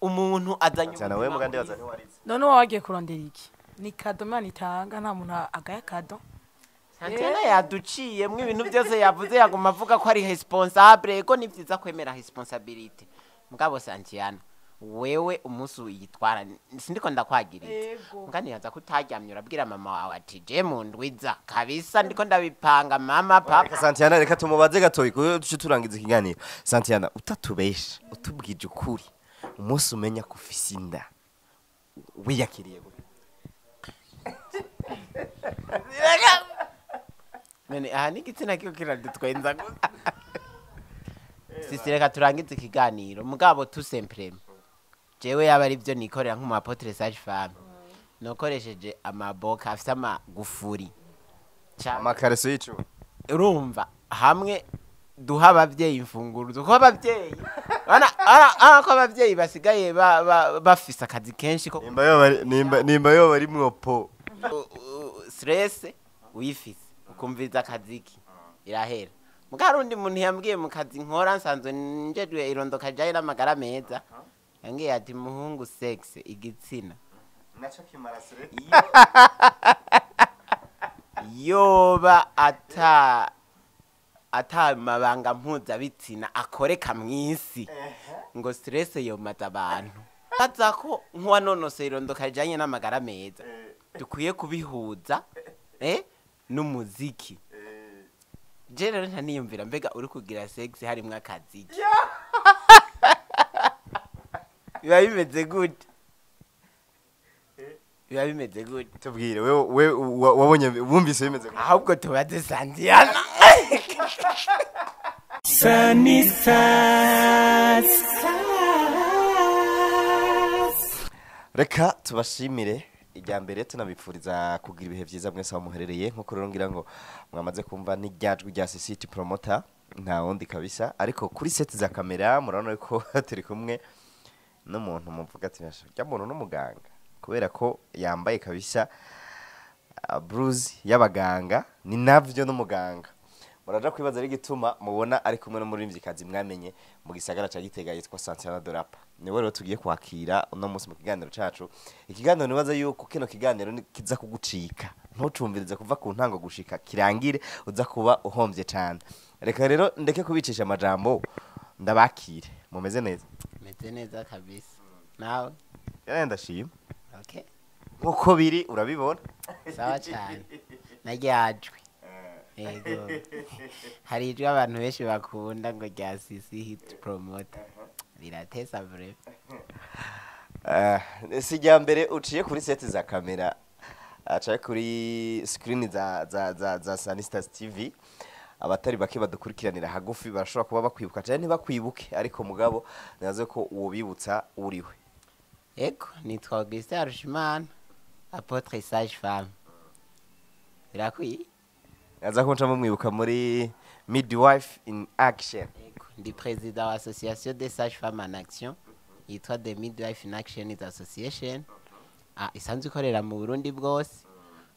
Umuntu azanye Cyane wewe ubuzima mugandi bwiza. waza ntiwarize. None wowe wagiye kurondera iki? Ni cadeau Imana itanga, nta muntu agaya cadeau. Santiana yaduciyemwo ibintu byose yavuze, yaguma avuga ko ari responsable. Ego, ni vyiza kwemera responsabilité, mugabo Santiana, wewe umunsi uyitwara sindiko ndakwagiriza. Ego. Mbwa nibaza ko utaryamye urabwira mama wawe ati: "Je mu ndwiza kabisa ndiko ndabipanga, mama, papa." Reka Santiana, reka tumubaze gatoyi kuko duce turangiza ikiganiro. Santiana, utatubesha, utubwije ukuri, umunsi umenya ko ufise inda wiyakiriye gute? None aha n'igitsina kiko kiradutwenza gusa. Sisi, reka turangize ikiganiro, mugabo tout simplement jewe yaba ari byo nikorera nk'umu apôtre sage femme, nokoresheje amaboka afise amagufuri. Amakareso y'icuma. Urumva hamwe duha abavyeyi imfunguruzo, kuko abavyeyi ko abavyeyi basigaye bafise akazi kenshi ko Nimba yoba ari mwopo. Stress uyifise ukumviriza akaziki irahera. Muga hari undi muntu yambwiye mu kazi nkora, nsanzwe njejwe irondoka rijanye n'amagara meza, yambwiye ati: "Muhungu, sexe, igitsina Naco kimara stress. Yoba ata mabanga mpuzabitsina akoreka mw'isi, ngo stress yomaza abantu." Baza ko nk'uwanonoseye irondoka rijanye n'amagara meza, dukwiye kubihuza n'umuziki. Je rero ntaniyumvira, mbega uri kugira sex harimwo akaziki biba bimeze gute? Biba bimeze gute? Tubwire wewe, wabonye, wumvise bimeze gute? Ahubwo tubaze Santiana. Sunny Stars. Reka tubashimire ijya mbere, tunabipfuriza kugira ibihe byiza mwese aho muherereye. Nkuko rero ngira ngo mwamaze kumva n'iryajwi rya City Promoter, nta wundi kabisa, ariko kuri set za kamera murabona ko turi kumwe n'umuntu muvuga ati: "Rya muntu n'umuganga," kubera ko yambaye kabisa blouse y'abaganga. Ni navyo, n'umuganga. Muraja kwibaza ari igituma mubona ari kumwe n'umuririmvyikazi mwamenye mu gisagara ca Gitega yitwa Santiana Dorapa. Niwe rero tugiye kwakira uno munsi mu kiganiro cacu. Ikiganiro nibaza yuko kino kiganiro kiza kugucika, ntucumvirize kuva ku ntango gushika kirangire, uza kuba uhomvye cane. Reka rero ndeke kubicisha amajambo, ndabakire. Mumeze neza? Meze neza kabisa, nawe? Yaraye, ndashima. Okay. Nkuko biri urabibona. Sawa cyane, naryajwe. Yego, hari ijwi abantu benshi bakunda ngo rya Sisi Hit Promoter riratesa vrai. Si irya mbere uciye kuri set za kamera, acaye kuri screen za Sanistas TV. Abatari bake badukurikiranira hagufi barashobora kuba bakwibuka cyane, ntibakwibuke, ariko mugabo naze ko uwo bibutsa uriwe. Ego, nitwa Augustin Harushimana, apôtre sage femme, birakwiye. Naza ko nca mumwibuka muri Midwife in Action. Ego, ndi président wa association des sages femmes en action yitwa The Midwife in Action Association, isanzwe ikorera mu Burundi bwose,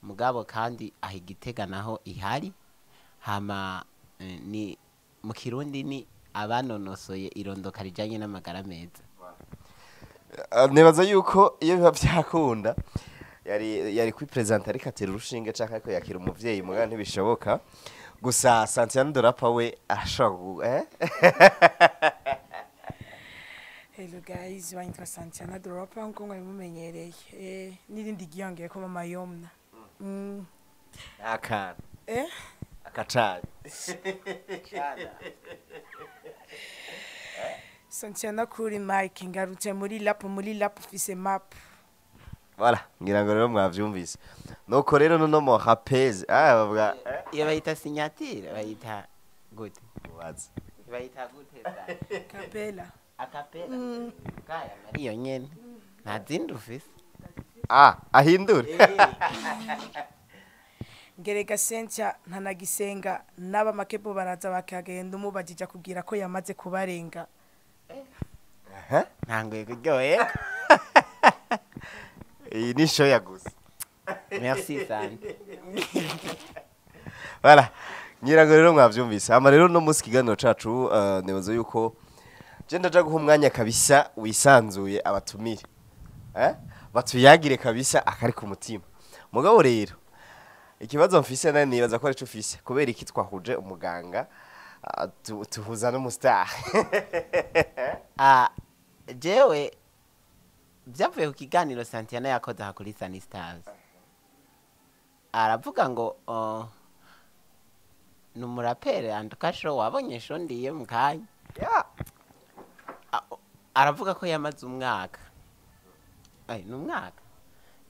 mugabo kandi aho Igitega naho ihari. Hama ni mu Kirundi ni abanonosoye irondoka rijanye n'amagara meza. Nibaza yuko iyo biba byakunda yari kwipresenta ariko atera urushinge canke ariko yakira umuvyeyi, mugabo ntibishoboka. Gusa Santiano Dorapa we arashobora? Hello guys, banyitwa Santiana Dropa nkuko mwari mumenyereye. N'irindi ryiyongeye ko mama Yomna. Akana. Eh? Akacanye. Santiana kuri mic, ngarutse muri lap, muri lap ufise map. Voilà, ngira ngo rero mwavyumvise. Nuko rero nono mo rapeze bavuga? Iyo bayita signature, bayita gute? Mubaze. Bayita gute za? Capella. A cappella kaya iyo nyene, nta zindi ufise? Ahindure. Ngerega Cynthia ntanagisenga n'aba makebo baraza bakagenda umubajije akubwira ko yamaze kubarenga. Ntanguye kuryohera. Iyi ni show ya gusa. Merci sante. Voilà, ngira ngo rero mwavyumvise. Hama rero no munsi ikiganiro cacu, nibaza yuko Je ndaja guha umwanya kabisa wisanzuye abatumire, batuyagire kabisa akari ku mutima. Mugabo rero ikibazo mfise nari nibaza ko arico ufise, kubera iki twahuje umuganga, tuhuza n'umustar? Ah, jewe byavuye ku kiganiro Santiana yakoze aha kuri Sunny Stars, aravuga ngo, oh, ni umurapere anduka show wabonye show ndiye mu kanya. Aravuga ko yamaze umwaka. Ay, ni umwaka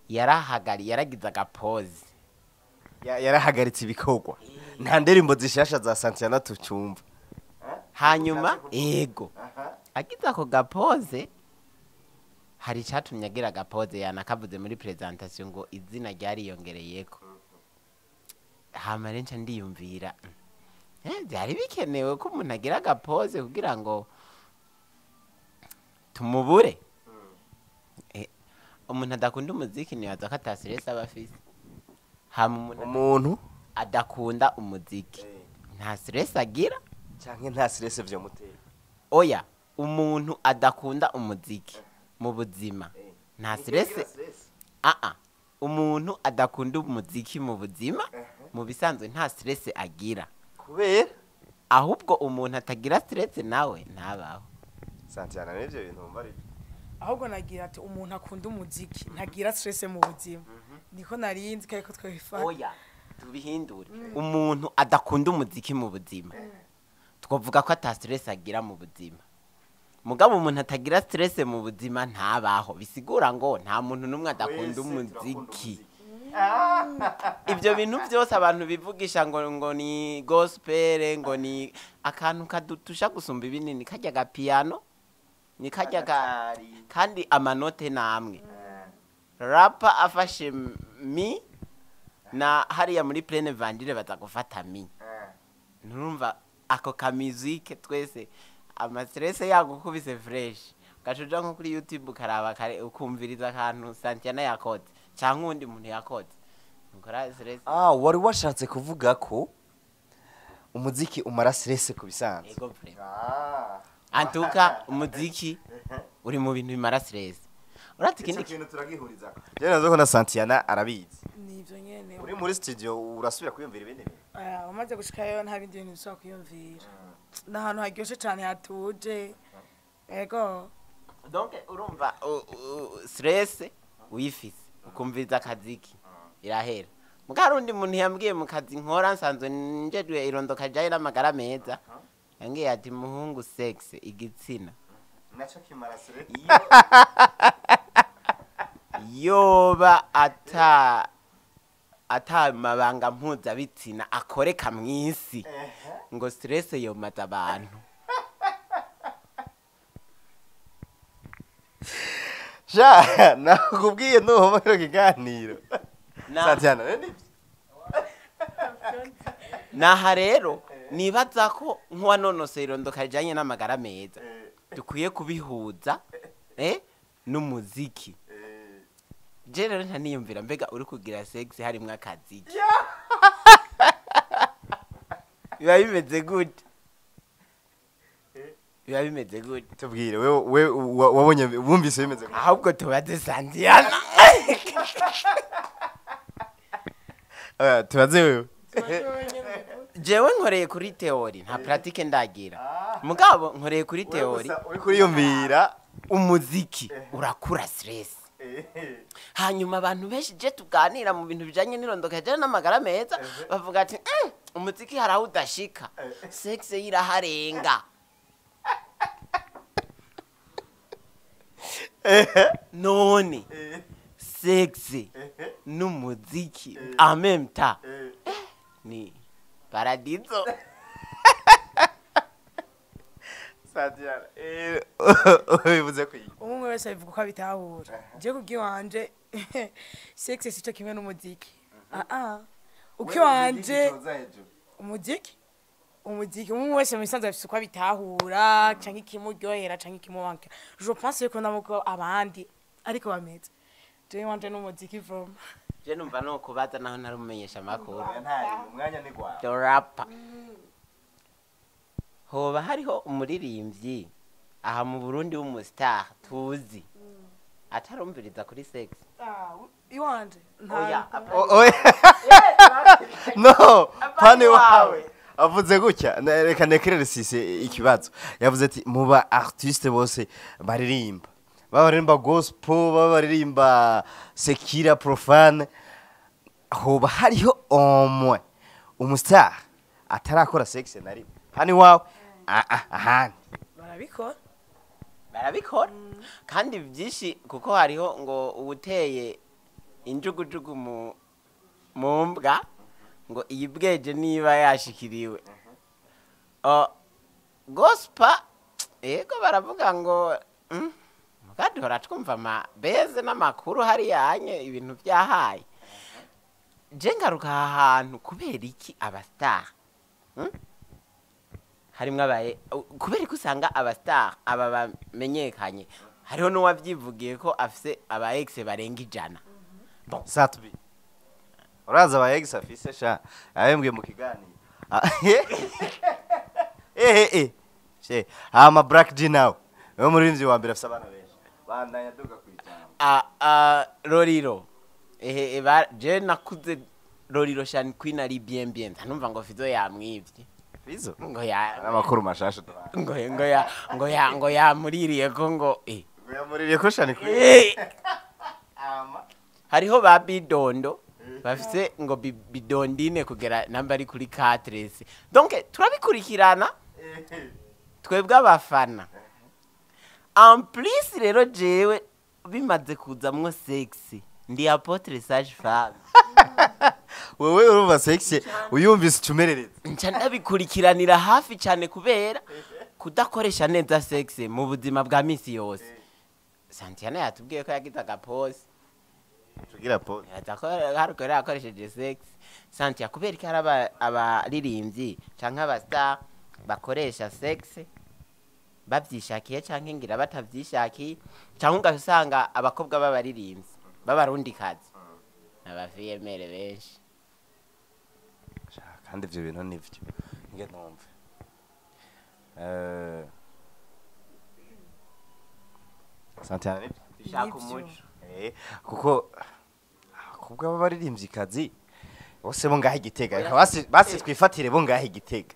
yarahagari, yaragize agapoze. Yarahagaritse ibikorwa, nta ndirimbo zishasha za Santiana tucumva. Hanyuma ego agize ako gapoze, hari icyatumye agira agapoze, yanakavuze muri presentation ngo izina ryariyongereyeko. Hama rero nca ndiyumvira, byari bikenewe ko umuntu agira agapoze kugira ngo tumubure? Umuntu adakunda umuziki nibaza ko ata stress aba afise. Hama umuntu umuntu adakunda umuziki nta stress agira. Canke nta stress vyomutera? Oya, umuntu adakunda umuziki mu buzima nta stress. Aa, umuntu adakunda umuziki mu buzima mu bisanzwe nta stress agira. Kubera? Ahubwo umuntu atagira stress nawe ntabaho. Santiana, n'ivyo bintu wumva ari Ahubwo nagira ati umuntu akunda umuziki ntagira stress mu buzima, niko narinzi ko ariko twabifata. Oya, tubihindure: umuntu adakunda umuziki mu buzima twavuga ko ata stress agira mu buzima, mugabo umuntu atagira stress mu buzima ntabaho. Bisigura ngo nta muntu n'umwe adakunda Twese turakunda. umuziki. Ibyo bintu byose abantu bivugisha ngo ni gospel, ngo ni akantu kadutusha gusumba ibinini, kajya gapiyano ni kajya ka Agatari. Kandi amanote namwe rapa afashe mi na hariya muri Plein Évangile baza gufata mi, nturumva ako kamizike? Twese amastress yagukubise fresh, ugaca nko kuri YouTube ukaraba kare, ukumviriza akantu Santiana yakoze cyangwa uwundi muntu yakoze, ntukora stress. Ah, wari washatse kuvuga ko umuziki umara stress ku bisanzwe? Ego, vraiment. Antuka umuziki uri mu bintu bimara stress. Uretse Ico ikindi kintu turagihurizako. Je nazo ko na Santiana arabizi. Nivyo nyene. Uri muri studio urasubira kwiyumvira ibindi bintu? Ah, umaze gushikayo nta bindi bintu bishobora kwiyumvira, ni ahantu haryoshe cane hatuje, ego. Donc urumva stress uyifise ukumviriza akaziki irahera. Muga hari undi muntu yambwiye mu kazi nkora, nsanzwe njejwe irondoka jaye n'amagara meza, yambwiye ati: "Muhungu, sex, igitsina Naco kimara stress. Yoba ata mabanga mpuzabitsina akoreka mw'isi, ngo stress yomaza abantu." Ja, nakubwiye nuhoma kino kiganiro. Santiana, rero nivyo. Naha rero nibaza ko nk'uwanonoseye irondoka rijanye n'amagara meza dukwiye kubihuza n'umuziki. Je rero ntaniyumvira, mbega uri kugira sex harimwo akaziki biba bimeze gute? Biba bimeze gute? Tubwire wewe, we wabonye, wumvise bimeze gute? Ahubwo tubaze Santiana. Tubaze wewe. Jewe nkoreye kuri théorie, nta pratique ndagira, mugabo nkoreye kuri théorie. Gusa uri kuriyumvira. Umuziki urakura stress. Hanyuma abantu benshi je tuganira mu bintu bijanye n'irondoka bijanye n'amagara meza bavuga ati: umuziki hari aho udashika, sex iraharenga." None sex n'umuziki en même temps ni paradiso. Santiana, ubivuze ko iyi Umwe wese abivuga uko abitahura. Je kubw'iwanje sex sico kimwe n'umuziki. Ah, uko iwanje umuziki umwe wese mu bisanzwe afise uko abitahura, canke ikimuryohera canke ikimubanka. Je pense yuko nabo abandi ariko bameze, jewe wanje n'umuziki from Je numva no kubaza naho ntari umumenyesha amakuru. Umwanya ni gwawe. The rapper, hoba hariho umuririmbyi Aha mu Burundi w'umustar tuzi atarumviriza kuri sex. Ah, iwanje Oya. Oya. No, pani wawe avuze gutya. Reka nekerere sise ikibazo. Yavuze ati mu ba artiste bose baririmba, baba baririmba gospel, baba baririmba séculaire, profane, hoba hariho omwe umustar atarakora sexe na rimwe? Pani wawe, ah ah, ahandi. Barabikora. Barabikora kandi byinshi, kuko hariho ngo uwuteye injugujugu mu mbwa ngo iyibweje niba yashikiriwe. Gospel yego baravuga ngo muga duhora twumva amabeze n'amakuru hariya anye ibintu byahaye. Je ngaruka aha hantu kubera iki abastar, Harimwo abaye, kubera ko usanga abastar aba bamenyekanye, hariho n'uwavyivugiye ko afise aba ex barenga 100. Bon. Sat-B, uraza aba ex afise sha, yabembwiye mu kiganiro. Ah, eh eh she hama Black G nawe niwe muririmbyi wa mbere afise abana benshi. Bandanya duga kwijambo. A Roriro, ehe, je nakuze Roriro Shani Queen ari bien bien, ntanumva ngo Fizo yamwivye. Fizo ngo ya ari amakuru mashasha duhaye. Ngo yamuririye ko ngo Ngo yamuririye ko Shani Queen. Hariho ba bidondo bafise ngo bidondine kugera namba ari kuri 4. Donc turabikurikirana twebwe abafana. En plus rero jewe bimaze kuzamwo sexe, ndi apôtre sage femme. Wewe urumva sexe uyumvise ucumerereza. Nca ndabikurikiranira hafi cyane kubera kudakoresha neza sexe mu buzima bwa misi yose. Santiana yatubwiye ko yagize agapose. Tugira pause. Yaza ko hariko yakoresheje sex. Santia, kubera ko hari abaririmbyi canke abastar bakoresha sex bavyishakiye canke ngira batavyishakiye, canke ugasanga abakobwa b'abaririmbyi b'abarundikazi abafiyemere benshi. Sha, kandi ivyo bintu nivyo nge numve. Santiana, nivyo? Dushaka Nivyo. umuco. Kuko abakobwa b'abaririmvyikazi bose bo ngaho igitega, reka basi twifatire bo ngaho igitega.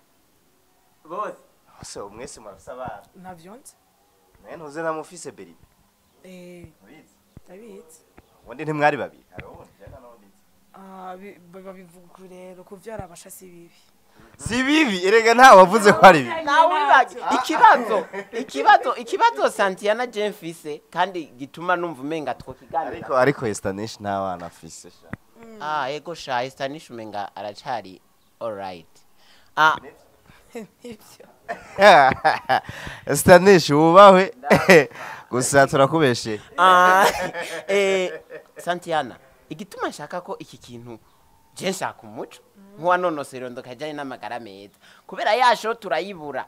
Bose. Bose mwese murafise abana. Ntavyo nzi. Naye ntuze namufise beribe. Eh. Ubizi? Ndabizi. Ubundi ntimwari babiri, hari uwundi jana n'uwundi nzi. Ah, babivuga uku rero, kuvyara abasha si bibi. Si bibi erega, nta wavuze ko ari bibi. Nawe wibaga ikibazo Santiana je mfise kandi gituma numva umenga twokiganira. Ariko Estanish nta bana afise sha. Ah, ego sha, Estanish umenga aracari alright. Ah. Nivyo. Estanish wubahwe, gusa turakubeshe. Ah, Santiana, igituma nshaka ko iki kintu je nshaka umuco nk'uwanonosera irondoka ajyanye n'amagara meza, kubera yasho turayibura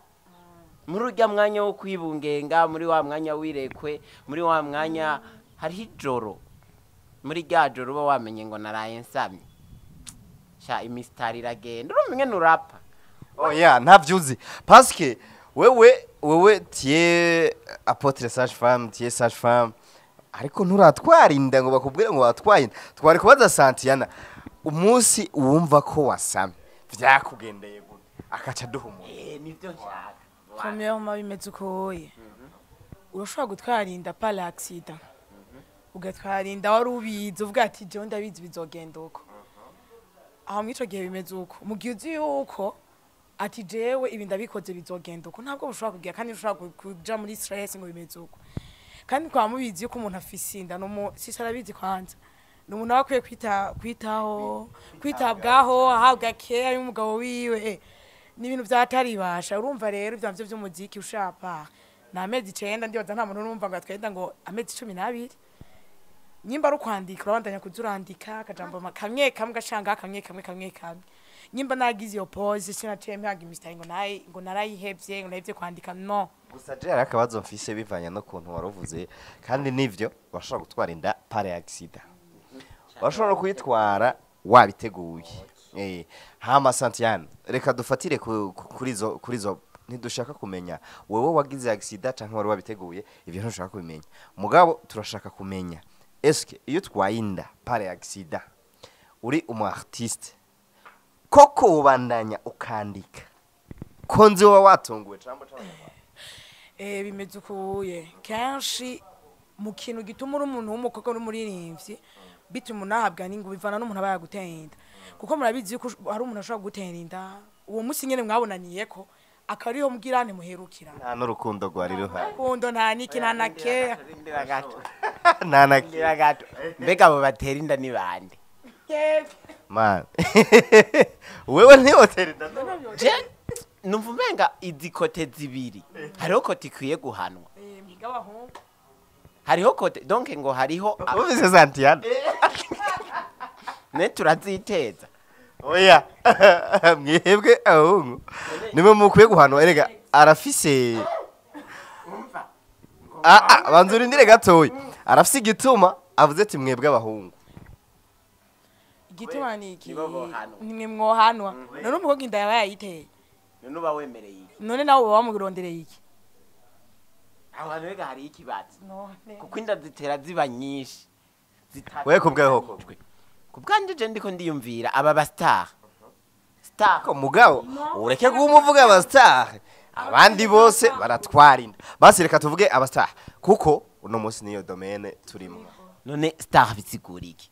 muri urya mwanya wo kwibungenga, muri wa mwanya wirekwe, muri wa mwanya hariho ijoro, muri rya joro uba wamenye ngo naraye nsamye sha, imisitari iragenda, urumva ingene urapfa. Oya, ntavyuzi parce que wewe t'es apôtre sage femme, t'es sage femme, ariko nturatwara inda ngo bakubwire ngo watwaye inda. Twari kubaza Santiana umunsi wumva ko wasamye vyakugendeye gute, akaca duha umuntu. Nivyo nshaka. Premièrement, bimeze ukoye, urashobora gutwara inda par accident, ugatwara inda wari ubizi, uvuga ati jewe ndabizi bizogenda uko. Aho mw'ico gihe bimeze uko, mu gihe uzi yuko ati jewe ibi ndabikoze bizogenda uko, ntabwo bushobora kugira kandi ushobora kuja muri stress ngo bimeze uko. Kandi kwa mubizi yuko umuntu afise inda numu sisi arabizi, kwanza ni umuntu aba akwiye kwitaho, kwitabwaho, ahabwa care y'umugabo wiwe. Ni ibintu vyataribasha. Urumva rero ivyo navyo vy'umuziki ushapa ni amezi 9, ndibaza nta muntu urumva ngo atwenda ngo amezi 12. Nyimba ari ukwandika, urabandanya kuza urandika akajambo kamwe kamwe gashanga kamwe kamwe kamwe kamwe. Nyimba nagize iyo pause, sinaciye mpaga imisitari ngo nayi ngo narayihevye, ngo nahevye kwandika, no. Gusa je hari akabazo mfise bivanye n'ukuntu waruvuze, kandi nivyo, washobora gutwara inda par accident, washobora no kuyitwara wabiteguye. Hama Santiana, reka dufatire kuri izo Ntidushaka kumenya wewe wagize accident canke wari wabiteguye, ivyo ntushaka kubimenya. Mugabo turashaka kumenya, eske iyo utwaye inda par accident uri umu artiste, koko ubandanya ukandika ko nzi wowe watunguwe cambo c'abanyarwanda? Bimeze ukuye kenshi mu kintu gituma uri umuntu w'umukobwa n'umuririmbyi, bituma unahabwa n'inguvu, bivana n'umuntu aba yaguteye inda, kuko murabizi yuko hari umuntu ashobora kugutera inda uwo munsi nyene mwabonaniye, ko akaba ariho mubwirane muherukira. Nta n'urukundo rwari ruhari. Rukundo nta niki, nta na keya. Rindira gato. Nta na Rindira gato. Mbega abo batera inda ni bande? Man, wewe ntihotera inda none? Je numva umenga izi côté zibiri, hariho côté ikwiye guhanwa. Mwiga abahungu. Hariho côté, donc ngo hariho Ufise Santiana. Ne turaziteza. Oya, mwebwe abahungu nimwe mukwiye guhanwa. Erega arafise, ah ah, banza urindire gatoya, arafise igituma avuze ati mwebwe abahungu. Igituma ni iki? Nibo bohanwa. Nimwe mwohanwa. None umukobwa inda yaba yayiteye, none uba wemereye iki? None nawe uba wamurondereye iki? Aho hantu rega hariho ikibazo, None kuko inda zitera ziba nyinshi. Wewe kubwawe hoko? Ku bwanje, je ndiko ndiyumvira aba ba star star. Ko mugabo ureke guha umuvuga aba star, abandi bose baratwara inda. Basi reka tuvuge aba star kuko uno munsi niyo domaine turimo. None star bisigura iki?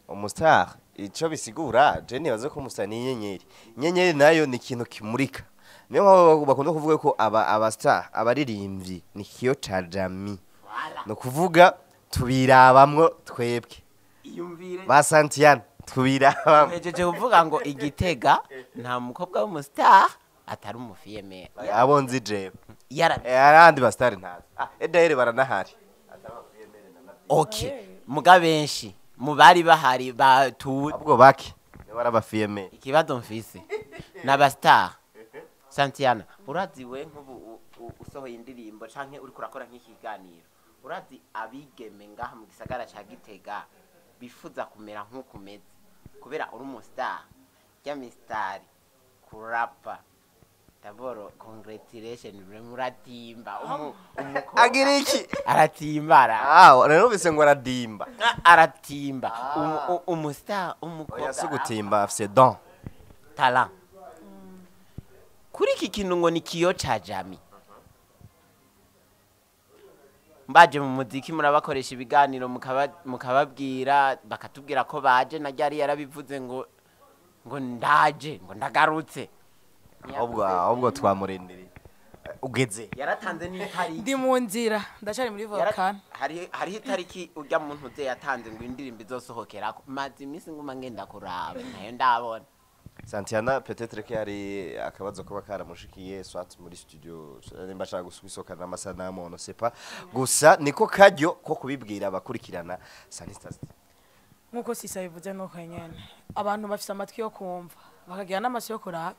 Umustar ico bisigura, je nibaze ko umustar ni inyenyeri. Inyenyeri nayo ni ikintu kimurika, niyo mpamvu bakunda kuvuga ko aba star, abaririmbyi, ni kiyo ca jami, ni ukuvuga tubirabamwo twebwe. Iyumvire. Ba Santiana tubirabamwo. Hejeje kuvuga ngo igitega nta mukobwa w'umustar atari umufille-mère. Abo nzi jewe. Yara. Arandi ba star ntazi. Ah, edahere baranahari. Okay, muga benshi mu bari bahari batu Ahubwo bake nibo ari abafille-mère. Ikibazo mfise n'aba star, Santiana, urazi we nk'ubu usohoye indirimbo canke uriko urakora nk'ikiganiro, urazi abigeme ngaha mu gisagara ca Gitega bifuza kumera nk'uko umeze kubera uri umustar ry'amisitari kurapa. D'abord congratulation, muratimba. Umukobwa Agira iki? Aratimba Ah, rero numvise ngo aradimba. Aratimba. Umustar umukobwa Oya, si gutimba, afise don. Talent kuri iki kintu ngo ni kiyo ca jami. Mbaje mu muziki murabakoresha ibiganiro, mukababwira, bakatubwira ko baje na ryari yarabivuze ngo ndaje, ngo ndagarutse. Ahubwo twamurindiriye ugeze. Yaratanze n'itariki. Ndi mu nzira, ndacari muri volcano. Hariho itariki urya muntu uze yatanze ngo indirimbo izosohokerako. Maze iminsi nguma ngenda kuraba, nayo ndabona. Santiana peut-être ko hari akabazo kuba karamushikiye, soit muri studio, nimba ashaka gusohokana n'amasanamu, on ne sait pas. Gusa niko karyo ko kubibwira abakurikirana Sanistas. Nk'uko sisa bivuze, nuko nyene abantu bafise amatwi yo kumva, bakagira n'amaso yo kuraba.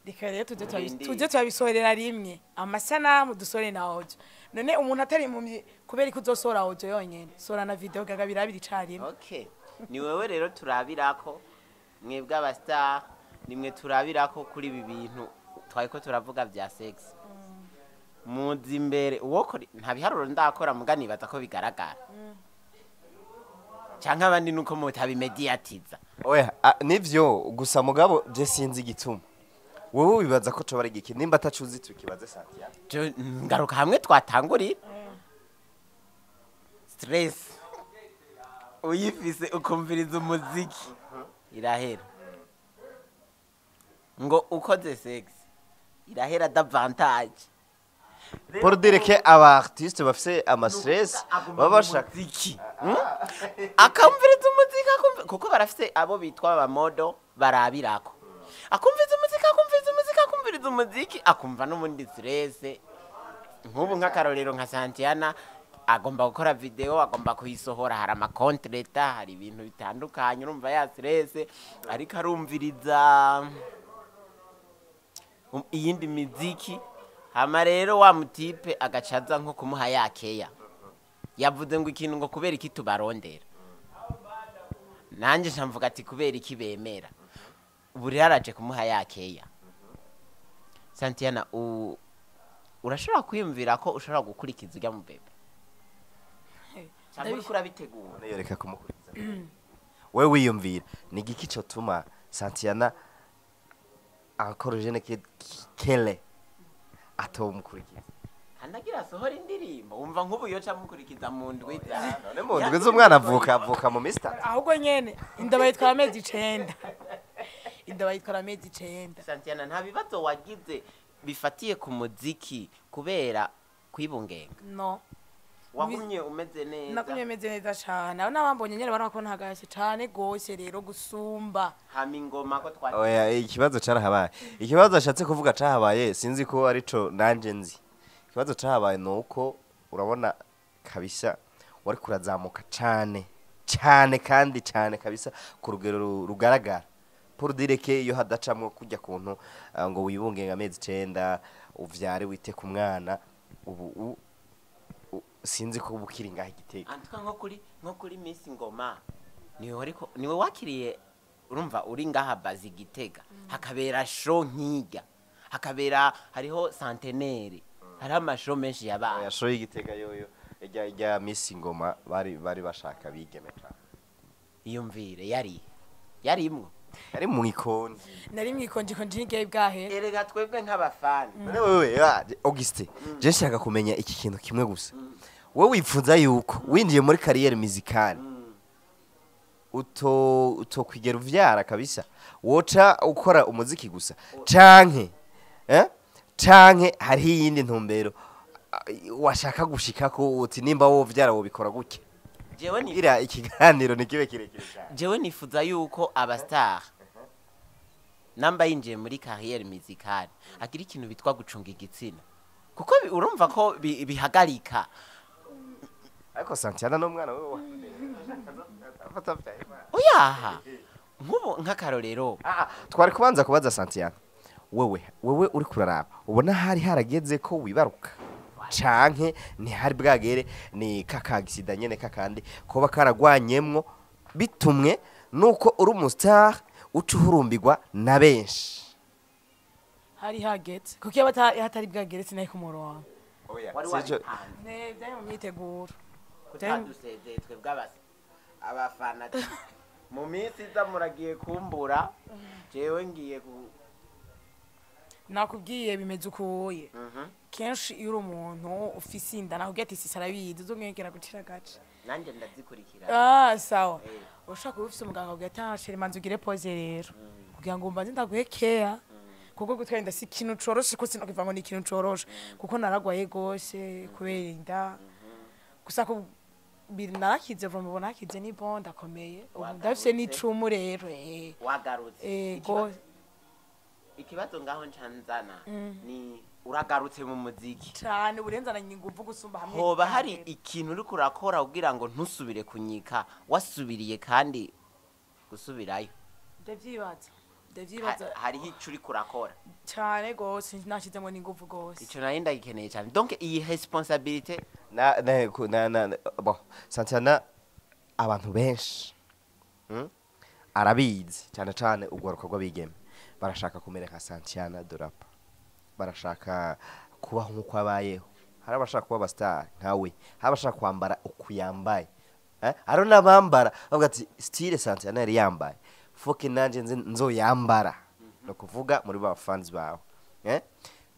Reka rero tuze Turindire. Tuze turabisohorera rimwe, amasanamu dusore na audio. None umuntu atari impumyi, kubera ko uzosohora audio yonyene, sora na video gaga birabiri icarimwe. Okay, ni wewe rero turabirako, mwebwe abastar nimwe turabirako kuri ibi bintu twariko turavuga vya sex. Muzi imbere uwo nta biharuro ndakora, muga nibaza ko bigaragara, canke abandi nuko mutabimediatiza. Oya, nivyo gusa mugabo je sinzi igituma. Wowe wibaza ko coba ari igiki? Nimba atacuzi tukibaze Santiana. Je ngaruka hamwe twatangurira, stress uyifise ukumviriza umuziki irahera, ngo ukoze sex irahera davantage. Pour dire que aba artiste bafise ama stress baba bashaka umuziki. Akumviriza umuziki, kuko barafise abo bitwa abamodo barabirako, akumviriza umuziki, akumviriza umuziki, akumviriza umuziki, akumva n'ubundi stress. Nk'ubu nk'akarorero nka Santiana agomba gukora video, agomba kuyisohora, hari amakontreta, hari ibintu bitandukanye, urumva ya stress, ariko arumviriza iyindi miziki. Hama rero wa mutipe agacaza nko kumuha yakeya yavuze ngo ikintu ngo kubera iki tubarondera, nanjye nkamvuga ati kubera iki bemera. Ubu rero araje kumuha yakeya. Santiana, urashobora kwiyumvira ko ushobora gukurikiza ujya mu bebe cyangwa uriko urabitegura? None yoreka kumukurikiza? Wewe wiyumvira ni igiki cotuma Santiana encore jeune kele atomukurikiza? Kandi agira asohora indirimbo, wumva nk'ubu yoca amukurikiza mu ndwi za None mu ndwi z'umwana avuka mu minsi 3. Ahubwo nyene inda bayitwara amezi 9, inda bayitwara amezi 9. Santiana, nta bibazo wagize bifatiye ku muziki kubera kwibungenga? No. Wagumye umeze neza? Nakumye meze neza cane. Abo nabambonye nyene barabona ko ntagashye cane gose rero gusumba. Hama ingoma ko twari Oya, ikibazo carahabaye. Ikibazo ashatse kuvuga cahabaye, sinzi ko arico nanje nzi. Ikibazo cahabaye ni uko urabona kabisa wari kurazamuka cane cane kandi cane kabisa ku rugero rugaragara, pour dire que iyo hadacamwo kujya kuntu ngo wibungenga amezi 9, uvyare, wite ku mwana, ubu sinzi ko ubu ukiri ngaho Igitega. Antuka nko kuri Miss Ngoma, niwe wariko, niwe wakiriye. Urumva uri ngaha bazi Gitega hakabera show nkirya, hakabera hariho centenaire, hariho amashow menshi yabaye. Oya, show y'Igitega yoyo ijya Miss Ngoma bari bashaka bigeme cane. Iyumvire yari yarimwo. Yari mu ikoni. Nari mwikonje konje n'igihe bwahe. Erega twebwe nk'abafana. None wewe Auguste, je nshaka kumenya iki kintu kimwe gusa. Wowe wifuza yuko winjiye muri carrière musicale utokwigera uvyara kabisa, woca ukora umuziki gusa, canke hariho iyindi ntumbero washaka gushikako, uti nimba wovyara wobikora gutya? Jewe ni Kugira ikiganiro ntikibe kirekire cyane. Jewe nifuza yuko abastar namba yinjiye muri carrière musicale agira ikintu bitwa gucunga igitsina, kuko urumva ko bihagarika. Ariko Santiana n'umwana wewe wa afata. Oyaha, nk'ubu nk'akarorero. Ah, twari kubanza kubaza Santiana. Wewe uri kuraraba, ubona hari harageze ko wibaruka canke ntihari bwagere? Ni kakagisida nyene kakandi koba karagwanyemwo bitumwe nuko uri umustar uca uhurumbirwa na benshi? Hari hageze, kuko iyo hatari bwagere sinari kumuronka. Wari Sijo- wabipanze? Ne, byari mu myiteguro. Kutadusezeye twebwe abafana mu minsi iza muragiye kumbura, jewe ngiye ku Nakubwiye bimeze ukuye. Kenshi iyo uri umuntu ufise inda, nakubwiye ati sisi arabizi, uzomwegera gucira agace. Nanjye ndazikurikira. Ah, sawa. Ushaka kuba ufise umuganga akubwira ati: "Ah chérie, manza ugire pause rero kugira ngo mbanze ndaguhe care," kuko gutwara inda si ikintu coroshe, ko sinokivuga ngo ni ikintu coroshe, kuko naragwaye gose kubera inda. Gusa ku biri narakize vuba, mubona nakize, ni bon, ndakomeye ubu, ndafise n'icumu rero. Wagarutse. Gose. Ikibazo ngaho ncanzana ni uragarutse mu muziki. Cane, urenzananye inguvu gusumba hamwe. Hoba hari ikintu uriko urakora kugira ngo ntusubire kunyika wasubiriye kandi gusubirayo? Ndavyibaza, ndavyibaza. Hariho ico uriko urakora? Cane gose, nashizemo n'inguvu gose. Ico nari ndagikeneye cane, donc iyi responsabilité. Na na ku- na na na- bon, Santana, abantu benshi Arabizi cyane cyane urwaruka rw'abigeme barashaka kumera nka Santiana Dorapa, barashaka kubaho nk'uko abayeho. Hari abashaka kuba abastar nkawe, hari abashaka kwambara uku yambaye, eh? Hari n'abambara bavuga ati: "Style Santiana yari yambaye, foke nanjye nzoyambara." Ni ukuvuga muri ba fans bawe, eh?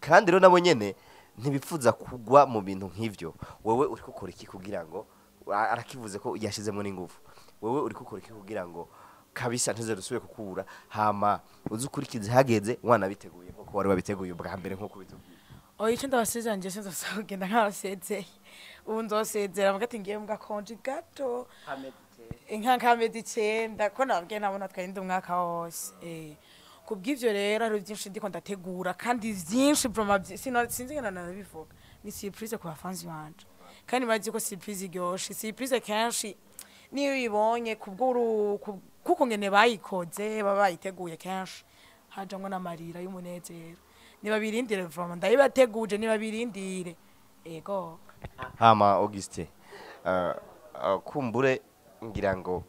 Kandi rero nabo nyene ntibipfuza kugwa mu bintu nk'ivyo. Wewe uri gukora iki kugira ngo, arakivuze ko yashizemo n'ingufu, wewe uri gukora iki kugira ngo kabisa ntuze dusubire kukubura, hama uze ukurikize hageze wanabiteguye nkuko wari wabiteguye ubwa mbere nkuko bitubwiye? Oya, icyo ndabasezera, njye sinzosaba kugenda nk'abasezeye. Ubu nzosezera mugati ngiye mu gakonji gato inka nk'amezi 9, ko nababwiye nabona twari umwaka wose. Kubw'ivyo rero hari byinshi ndiko ndategura, kandi vyinshi vraiment, sinzi ngena narabivuga, ni surprise ku bafanzi banje, kandi bazi ko surprise iryoshe. Surprise kenshi niyo uyibonye kubw'uru kuko ngene bayikoze, baba bayiteguye, kenshi hajamwo n'amarira y'umunezero. Nibabirindire vraiment, ndayibateguje, nibabirindire, ego. Hama Auguste, kumbure ngira ngo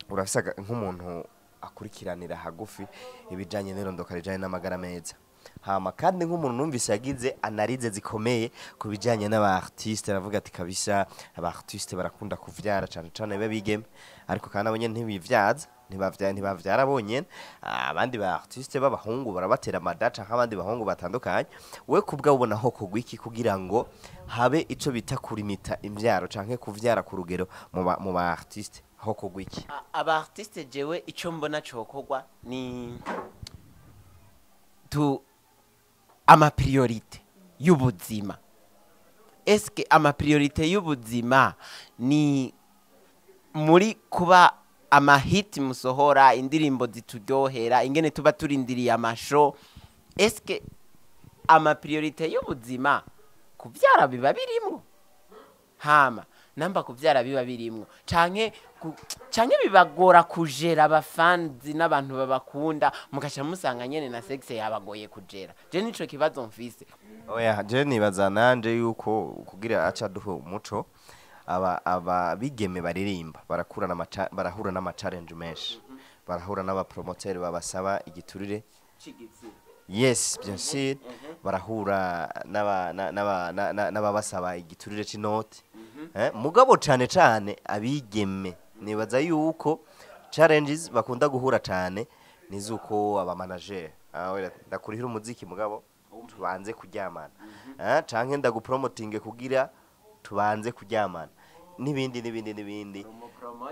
urasaga nk'umuntu akurikiranira hagufi ibijanye n'irondoka rijanye n'amagara meza. Hama kandi nk'umuntu numvise yagize analyse zikomeye ku bijanye n'aba artiste, aravuga ati kabisa aba artiste barakunda kuvyara cane cane babigeme, ariko kandi abo nyene ntibivyaza, ntibavyara bonyene. Abandi ba artiste b'abahungu barabatera amadaca nk'abandi bahungu batandukanye. We kubwa ubona ho kugwa iki kugira ngo habe ico bita kurimita imvyaro canke kuvyara ku rugero mu ba artiste, ho kugwa iki? Aba artiste, jewe ico mbona cokorwa ni tu ama priorité y'ubuzima. Eske ama priorité y'ubuzima ni muri kuba amahiti musohora indirimbo zituryohera, ingene tuba turindiriye amasho? Eske ama priorité y'ubuzima kuvyara biba birimwo? Hama namba kuvyara biba birimwo, canke bibagora kujera abafanzi n'abantu babakunda, mugaca musanga nyene na sexe yabagoye kujera? Je nico kibazo mfise. Oya, je nibaza nanje yuko kugira aca duhe umuco, aba bigeme baririmba barakura barahura n'ama challenge menshi, barahura n'aba promoteur babasaba igiturire. Yes, bien sûr, barahura n'aba na- n'aba na- na- n'ababasaba igiturire c'inoti. Mugabo cane cane abigeme nibaza yuko challenges bakunda guhura cane nizuko aba manager: "Ah, wera, ndakurihira umuziki mugabo tubanze kuryamana, canke ndagupromotinge kugira tubanze kuryamana," n'ibindi n'ibindi n'ibindi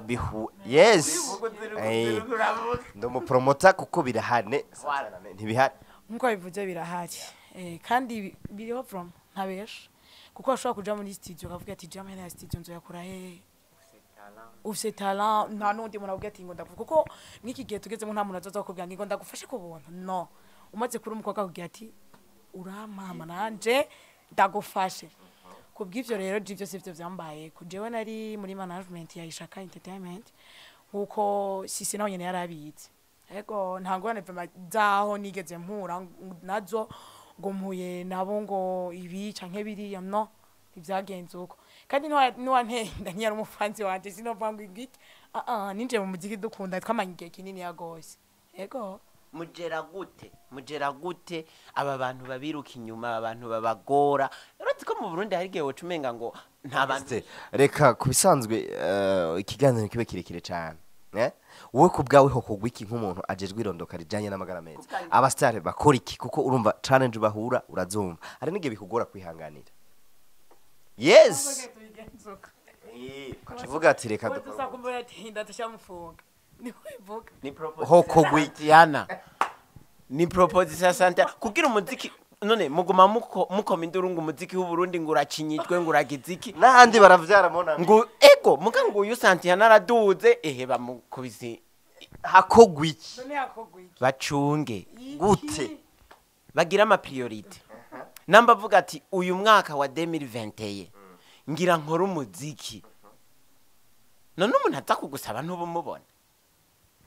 bihu. Yes, ndumupromota kuko birahane, ntibihari? Nkuko bivuze birahari. Kandi biriho from ntabesha, kuko bashobora kuja muri studio ukavuga ati: "Jama ya studio nzoyakura hehe?" Ufise talent, nta n'undi muntu avuga ati ngo ndagufa, kuko mw'iki gihe tugezemo nta muntu azoza kukubwira ngo ndagufashe ku buntu. No umaze kuri umukobwa akubwira ati: "Urampama nanje ndagufashe." Kubw'ivyo rero je ivyo sivyo vyambaye. Jewe nari muri management ya Ishaka Entertainment, nkuko sisi nawe nyene yarabizi. Ego, nta ngorane vraiment zaho nigeze mpura nazo ngo mpuye nabo ngo ibi canke biriya. No ntivyagenze uko, kandi niwantenda ntiyari umufanzi wanje, sinovuga ngo igiki. Ah ah, ninjiye mu muziki dukunda, twamanye igihe kinini ya gose. Ego. Mugera gute aba bantu babiruka inyuma, aba bantu babagora? Uretse ko mu Burundi hari igihe woca umenga ngo nta bantu. Este, reka ku bisanzwe ikiganiro kibe kirekire cyane. Wowe ku bwawe ho kugwa iki nk'umuntu ajejwe irondoka rijanye n'amagara meza? Abasitari bakora iki? Kuko urumva challenge bahura urazumva, hari n'igihe bikugora kwihanganira. Yes, ukaca uvuga ati reka dukore. Tuzakumbura ati ndatashamufunga, niko bivuga. Ni Ho kugwa iki? Diana, ni proposition ya Santa kugira umuziki. None muguma mukoma induru ngo umuziki w'Uburundi ngo uracinyijwe, ngo uragize iki. N'ahandi baravyara mona. Ngo ego, muga ngo uyu Santiana araduze, ehe, bamukubise. Hakogwa iki? None yakogwa iki? Bacunge. Gute? Bagira ama priorité. Namba avuga ati uyu mwaka wa 2021 ngira nkora umuziki, none umuntu aza kugusaba ntubumubona?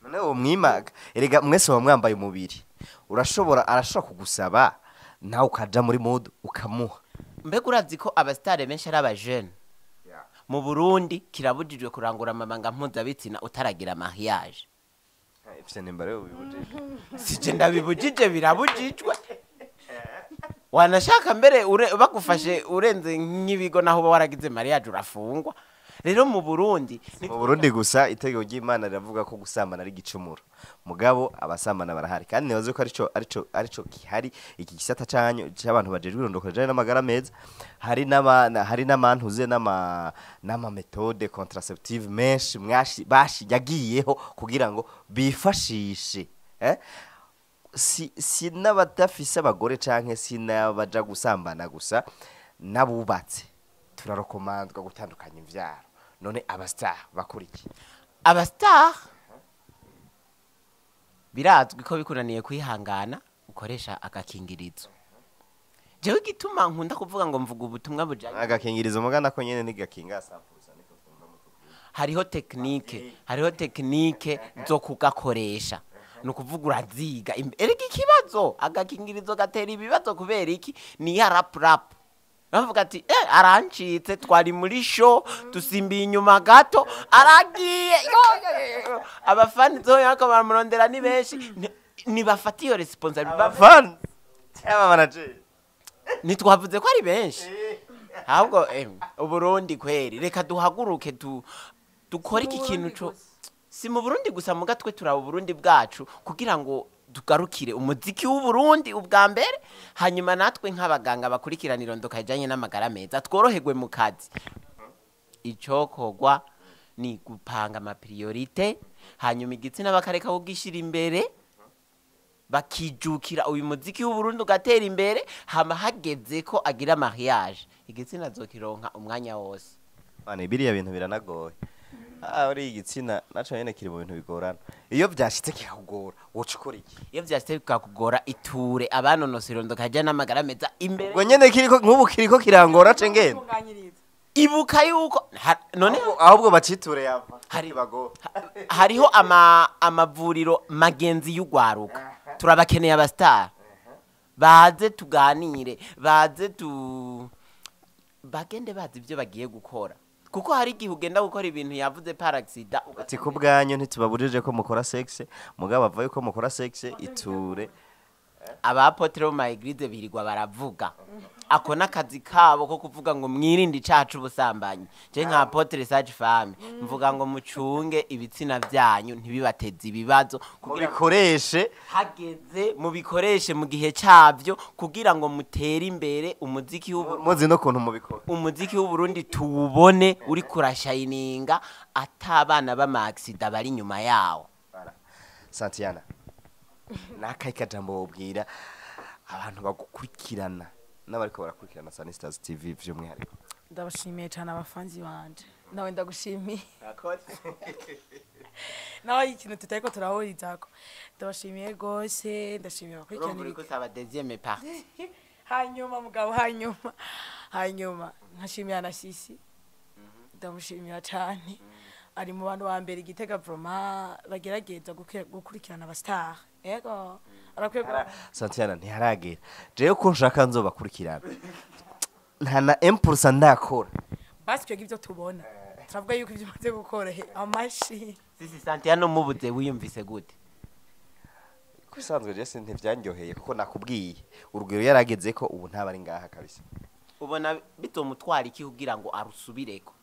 None uwo mwimaga, erega mwese muba mwambaye umubiri, urashobora, arashobora kugusaba nawe ukaja muri mood ukamuha. Mbega urazi ko abasitari benshi ari abajene mu Burundi? Kirabujijwe kurangura amabanga mpuzabitsina utaragira mariage. Ifise nimba rero bibujije. Sije ndabibujije, birabujijwe. Wanashaka mbere bagufashe urenze nk'ibigo, naho uba waragize mariage urafungwa. Rero mu Burundi Mu Burundi gusa itegeko ry'Imana riravuga ko gusambana ari igicumuro, mugabo abasambana barahari. Kandi nibaze ko arico gihari iki gisata canyu cy'abantu bajejwe irondoka rijanye n'amagara meza. Hari n'amantuze n'ama méthode contraceptive menshi mwashi bashi yagiyeho kugira ngo bifashishe, si n'abadafise abagore canke si n'abaja gusambana gusa, n'abubatse turarokomandwa gutandukanya imvyaro. None abastar bakora iki? Abastar birazwi ko bikunaniye kwihangana ukoresha agakingirizo. Jewe igituma nkunda kuvuga ngo mvuga ubutumwa bujanye Agakingirizo mugana ko nyene ntigakinga sampusa niko twumva mutubwira. Hariho technique zo kugakoresha, ni ukuvuga uraziga. Erega ikibazo agakingirizo gatera ibibazo kubera iki? Ni ya rap rap bavuga ati: "Eh, arancitse, twari muri show, dusimbiye inyuma gato aragiye." Yo, yo, yo, yo. Abafani zo yako baramurondera ni benshi. Nibafata iyo responsabilité. Abafani. Cyaba manager. Ntitwavuze ko ari benshi ahubwo Uburundi kweri, reka duhaguruke dukore iki Mu kintu Burundi co gusa. Si mu Burundi gusa, muga twe turaba Uburundi bwacu kugira ngo tugarukire umuziki w'Uburundi ubwa mbere, hanyuma natwe nk'abaganga bakurikirana irondoka rijanye n'amagara meza tworoherwe mu kazi. Icokorwa ni gupanga ama priorités, hanyuma igitsina bakareka kugishyira imbere, bakijukira uyu muziki w'Uburundi ugatera imbere. Hama hageze ko agira mariage, igitsina azokironka umwanya wose. Mane, biriya bintu biranagoye. Uri igitsina naco nyene kiri mu bintu bigorana. Iyo vyashitse kikakugora, woca ukora iki? Iyo vyashitse bikakugora, iture abanonosora irondoka rijanye n'amagara meza imbere. Ubwo nyene kiriko, nk'ubu kiriko kirangora, ce ngenda. Tunganyiriza. Ibuka yuko none Ahubwo baciture yava. Hari- bagora. Hariho amavuriro magenzi y'ugwaruka. Turabakeneye, aba stars baze tuganire, baze tu bagende bazi ibyo bagiye gukora, kuko hari igihe ugenda gukora ibintu yavuze par accident. Ati ku bwanyu ntitubabujije ko mukora sexe, mugabo ava yuko mukora sexe iture. Aba apôtres bo mu ma églises birirwa baravuga, ako n'akazi kabo ko kuvuga ngo mwirinde icaha c'ubusambanyi. Je nka apôtre sage femme mvuga ngo mucunge ibitsina vyanyu ntibibateze ibibazo kugira ngo mubikoreshe hageze mubikoreshe mu gihe cabyo, kugira ngo mutere imbere umuziki w'ubu muzi no kuntu mubikora. Umuziki w'Uburundi tuwubone uri kurashayininga, atabana b'ama accidents bari inyuma yawo. Santiana, nakahe kajambo wobwira abantu bagukurikirana n'abariko barakurikirana Sunny Stars TV vy'umwihariko? Ndabashimiye cyane abafanzi banje, nawe ndagushimiye, nawe ikintu tutariko turahurizako. Ndabashimiye rwose, ndashimiye abakurikirana. Urumva uriko usaba deuxième partie. Hanyuma mugabo, hanyuma nkashimira na Sisi, ndamushimira cyane, ari mu bantu ba mbere igitega vraiment bagerageza gukurikirana aba stars. Yego, arakwiye Santiana, ntiharagera jewe ko nshaka nzobakurikirana, nta na impulse ndakora. Basi twebwe ibyo tubona turavuga yuko ibyo umaze gukora he amashi. Sisi, Santiano mubuze wiyumvise gute? Kubisanzwe je ntivyanyoheye, kuko nakubwiye urugero yarageze ko ubu ntaba ari ngaha kabisa. Ubona bitomutwara iki kugira ngo arusubireko?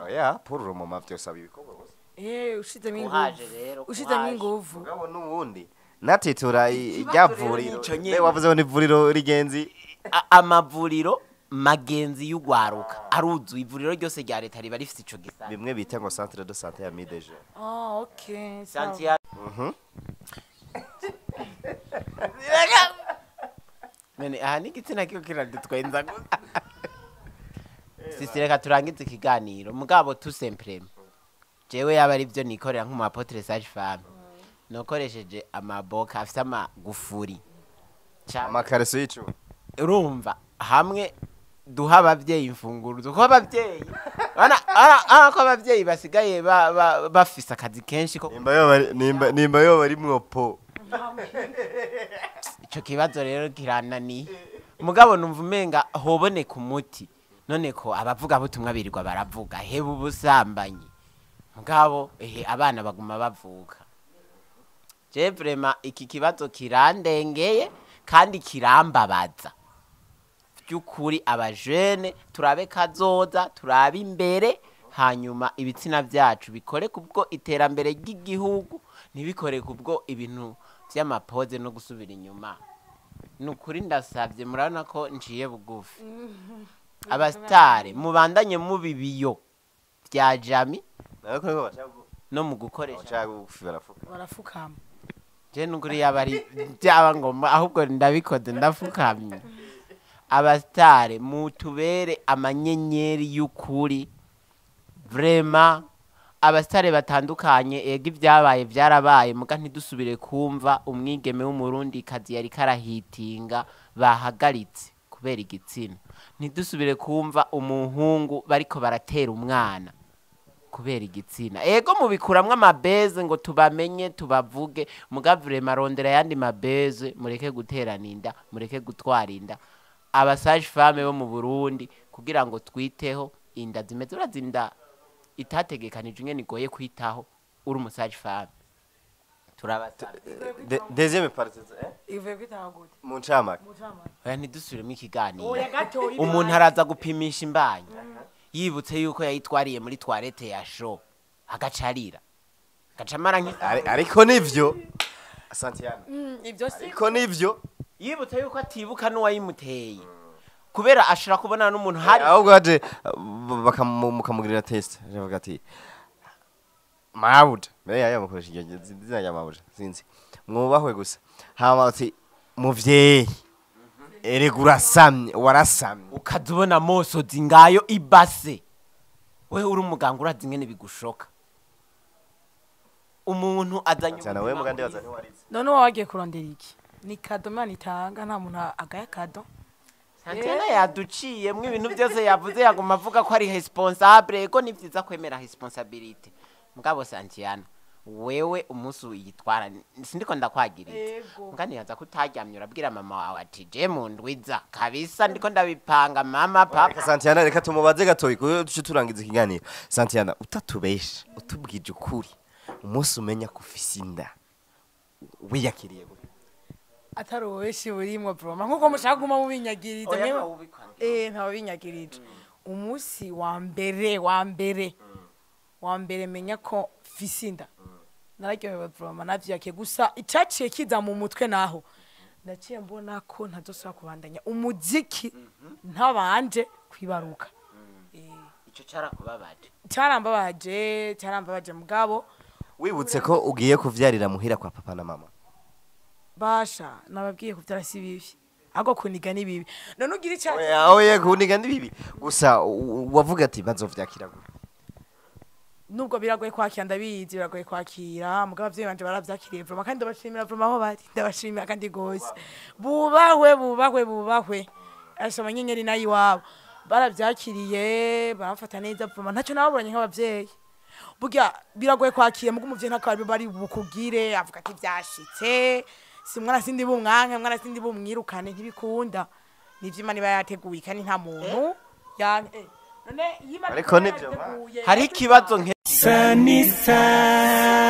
Oya, pour le moment vyose ibikorwa gusa. Ushizemo Kuhaje inguvu. rero, Ushizemo kuhaje. inguvu. Mugabo n'ubundi natitura Ikibazo irya rero vuriro nico nyene. Mbe wavuze ngo ni ivuriro rigenzi? Amavuriro magenzi y'ugwaruka aruzuye, ivuriro ryose rya leta riba rifite ico gisata. Bimwe bita ngo centre de santé ya Mideje. Ah, okay, sawa. Santiano none aha n'igitsina kiko kiradutwenza gusa. Sisi, reka turangize ikiganiro, mugabo tout simplement jewe yaba ari byo nikorera nk'umu apôtre sage femme, nokoresheje amaboka afise amagufuri. Amakareso y'icuma. Urumva hamwe duha abavyeyi imfunguruzo, kuko abavyeyi ana ko abavyeyi basigaye bafise akazi kenshi ko Nimba yo bari mwopo. Ico kibazo rero kirananiye, mugabo numva umenga hoboneka umuti. None ko abavuga butumwa birirwa baravuga heba ubusambanyi, mugabo ehe abana baguma bavuka. Je vraiment iki kibazo kirandengeye kandi kirambabaza by'ukuri. Abajene turabe kazoza, turabe imbere, hanyuma ibitsina byacu bikore kubwo iterambere ry'igihugu, ntibikore kubwo ibintu by'amapoze no gusubira inyuma. Ni ukuri ndasabye, murabona ko nciye bugufi, aba stars mubandanye mubibiyo bya jami Nawe ko bashaka no mu gukoresha. Bashaka bugufi barafuka. Barafukama. Je nukuri yaba ari byaba ngoma, ahubwo ndabikoze ndafukamye. Aba stars mutubere amanyenyeri y'ukuri vraiment. Aba stars batandukanye, ega ibyabaye byarabaye, muga ntidusubire kumva umwigeme w'Umurundi kazi yari karahitinga bahagaritse kubera igitsina, ntidusubire kumva umuhungu bariko baratera umwana kubera igitsina. Ego mubikuramwo amabeze ngo tubamenye tubavuge, muga vraiment rondera ayandi mabeze, mureke guterana inda, mureke gutwara inda. Aba sage femme bo mu Burundi, kugira ngo twiteho inda zimeze, urazi inda itategekanije ingene igoye kwitaho uri umu sage femme. Turabasabye. Deuxième partie, Ivuye kwitanga gute? Mu ncamake. Mucamake. Oya, ntidusubiremo ikiganiro. Oya, gatoyi. Umuntu araza gupimisha imbanyi yibutse yuko yayitwariye muri toilette ya show, agacarira, agaca amara Ariko nivyo, Santiago. Ibyo si Ariko nivyo. Yibutse yuko atibuka n'uwayimuteye kubera ashobora kubonana n'umuntu hari. Ahubwo aje bakamugirira test, avuga ati mabuja mbere yayo bakoresha iryo zina rya mabuja, sinzi, mwubahwe gusa. Hama ati muvyeyi, erega urasamye, warasamye. Ukaza ubona mosozi ngayo ibase, we uri umuganga, urazi ingene bigushoka umuntu azanye Cyane wewe ubuzima mugande bwiza. waza ntiwarize. None wowe wagiye kurondera iki? Ni cadeau Imana itanga, nta muntu agaya cadeau. Santiana yaduciyemwo ibintu byose yavuze, yaguma avuga ko ari responsable. Ego, ni vyiza kwemera responsabilité, mugabo Santiana, wewe umunsi uyitwara sindiko ndakwagiriza. Ego. Mbwa nibaza ko utaryamye urabwira mama wawe ati je mu ndwiza kabisa ndiko ndabipanga, mama, Reka papa. Santiana, reka tumubaze gatoyi kuko duce turangiza ikiganiro. Santiana, utatubesha, utubwije ukuri, umunsi umenya ko ufise inda wiyakiriye gute? Atari ububeshi burimwo, broma, nkuko mushaka kuguma mubinyagiriza. Oya, ntawubikwangira. Ntawabinyagirije. Umunsi wa mbere, wa mbere, wa mbere menya ko mfise inda, nararyohewe broma, navyakiye. Gusa icaciye kiza mu mutwe, naho naciye mbona ko ntazosubira kubandanya umuziki ntabanje kwibaruka. Ico carakubabaje? Cyarambabaje, cyarambabaje, mugabo Wibutse ko ugiye kuvyarira muhira kwa papa na mama. Basha, nababwiye kuvyara si bibi, ahubwo kuniga ni bibi. None ugira icyaha. Oya, oya, kuniga ni bibi gusa wavuga ati bazovyakira gute? Nubwo biragoye kwakira, ndabizi biragoye kwakira, mugabo abavyeyi banje baravyakiriye vraiment, kandi ndabashimira vraiment aho bari, ndabashimira kandi gose. Bubahwe, bubahwe, bubahwe. Asha, abanyenyeri nayo iwabo baravyakiriye, baramfata neza vraiment, ntacyo nababuranye nk'abavyeyi. Burya biragoye kwakira, mugo umuvyeyi ntakaba bari bukubwire, avuga ati vyashitse, si mwana sindi bumwanke, mwana sindi bumwirukane, ntibikunda. Nivyo Imana iba yateguye, kandi nta muntu ya none iyo Imana Ariko nivyo, ma. yateguye Hari ikibazo nke Sunny side.